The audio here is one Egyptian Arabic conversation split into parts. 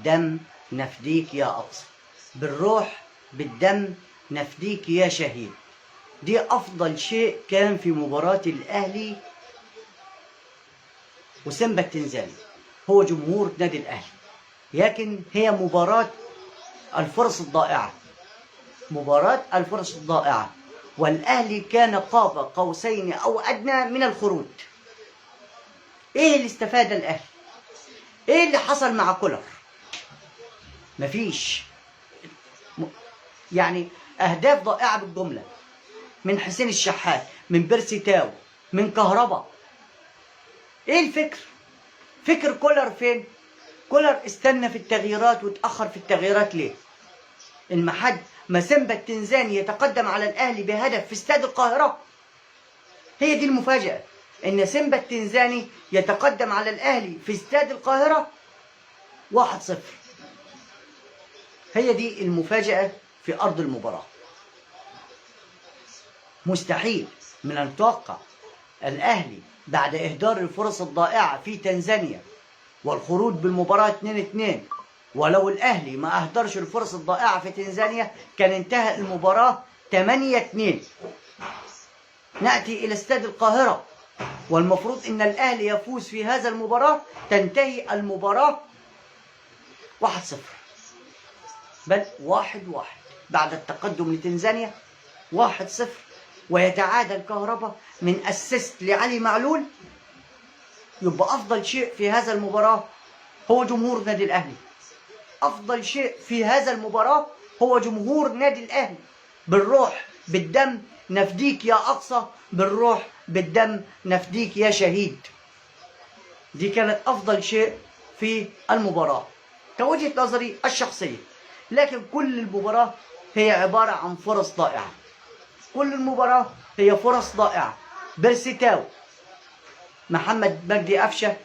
بالدم نفديك يا أقصى، بالروح بالدم نفديك يا شهيد. دي أفضل شيء كان في مباراة الأهلي وسيمبا التنزاني، هو جمهور نادي الأهلي. لكن هي مباراة الفرص الضائعة، مباراة الفرص الضائعة، والأهلي كان قاب قوسين أو أدنى من الخروج. إيه اللي استفاد الأهلي؟ إيه اللي حصل مع كولر؟ مفيش، يعني أهداف ضائعة بالجملة من حسين الشحات، من بيرسي تاو، من كهربا. إيه الفكر؟ فكر كولر فين؟ كولر استنى في التغييرات وتأخر في التغييرات ليه؟ المحد ما سيمبا التنزاني يتقدم على الأهلي بهدف في استاد القاهرة. هي دي المفاجأة، إن سيمبا التنزاني يتقدم على الأهلي في استاد القاهرة 1-0. هي دي المفاجأة في أرض المباراة. مستحيل من المتوقع الأهلي بعد إهدار الفرص الضائعة في تنزانيا والخروج بالمباراة 2-2، ولو الأهلي ما أهدرش الفرص الضائعة في تنزانيا كان انتهى المباراة 8-2. نأتي إلى استاد القاهرة والمفروض إن الأهلي يفوز في هذا المباراة، تنتهي المباراة 1-0، بل 1-1 بعد التقدم لتنزانيا 1-0، ويتعادل كهربا من assist لعلي معلول. يبقى أفضل شيء في هذا المباراة هو جمهور نادي الأهلي. أفضل شيء في هذا المباراة هو جمهور نادي الأهلي. بالروح بالدم نفديك يا أقصى، بالروح بالدم نفديك يا شهيد. دي كانت أفضل شيء في المباراة كوجهة نظري الشخصية. لكن كل المباراة هي عبارة عن فرص ضائعة، كل المباراة هي فرص ضائعة. بيرسي تاو، محمد مجدي قفشة،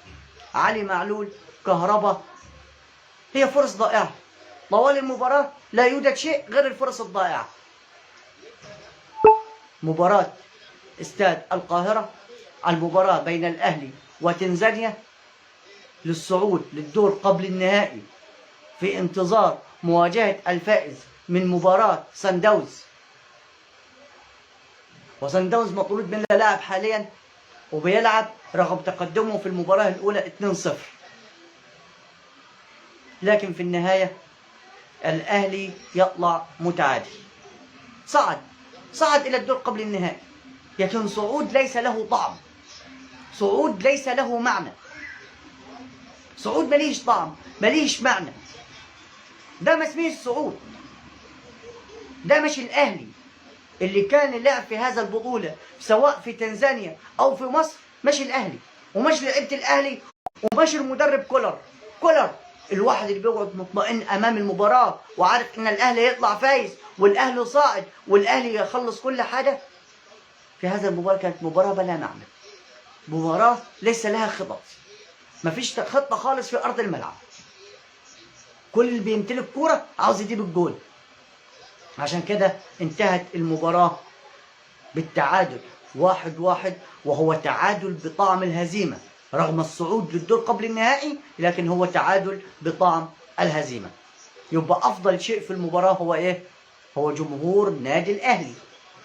علي معلول، كهربا، هي فرص ضائعة طوال المباراة. لا يوجد شيء غير الفرص الضائعة. مباراة استاد القاهرة، المباراة بين الأهلي وتنزانيا للصعود للدور قبل النهائي، في انتظار مواجهة الفائز من مباراة سان داونز. وسان داونز مطرود من لاعب حاليا وبيلعب رغم تقدمه في المباراة الأولى 2-0، لكن في النهاية الأهلي يطلع متعادل. صعد إلى الدور قبل النهائي، لكن صعود ليس له طعم، صعود ليس له معنى، صعود مليش طعم، مليش معنى. ده ما اسميش صعود، ده مش الأهلي اللي كان لعب في هذا البطولة سواء في تنزانيا أو في مصر. مش الأهلي ومش لعيبة الأهلي ومش المدرب كولر. كولر الواحد اللي بيقعد مطمئن أمام المباراة وعارف إن الأهلي يطلع فايز والأهلي صاعد والأهلي يخلص كل حاجة. في هذا المباراة كانت مباراة بلا معنى، مباراة ليس لها خطط، مفيش خطة خالص في أرض الملعب. كل اللي بيمتلك كورة عاوز يجيب الجول. عشان كده انتهت المباراة بالتعادل 1-1، وهو تعادل بطعم الهزيمة رغم الصعود للدور قبل النهائي، لكن هو تعادل بطعم الهزيمة. يبقى أفضل شيء في المباراة هو إيه؟ هو جمهور نادي الأهلي.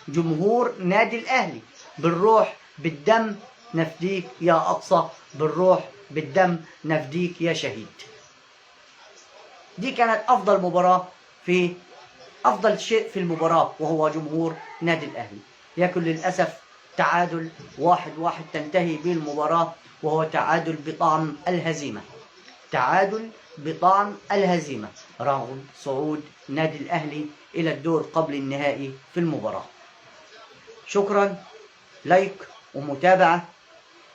جمهور نادي الأهلي بالروح بالدم نفديك يا أقصى، بالروح بالدم نفديك يا شهيد. دي كانت أفضل مباراة، في أفضل شيء في المباراة وهو جمهور نادي الأهلي. لكن للأسف تعادل 1-1 تنتهي به المباراة، وهو تعادل بطعم الهزيمة، تعادل بطعم الهزيمة رغم صعود نادي الأهلي إلى الدور قبل النهائي في المباراة. شكرا، like ومتابعة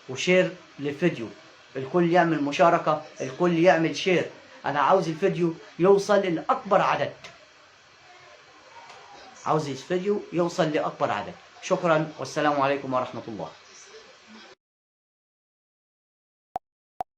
و share للفيديو، الكل يعمل مشاركة، الكل يعمل share. أنا عاوز الفيديو يوصل لأكبر عدد، عاوز الفيديو يوصل لأكبر عدد. شكرا والسلام عليكم ورحمة الله.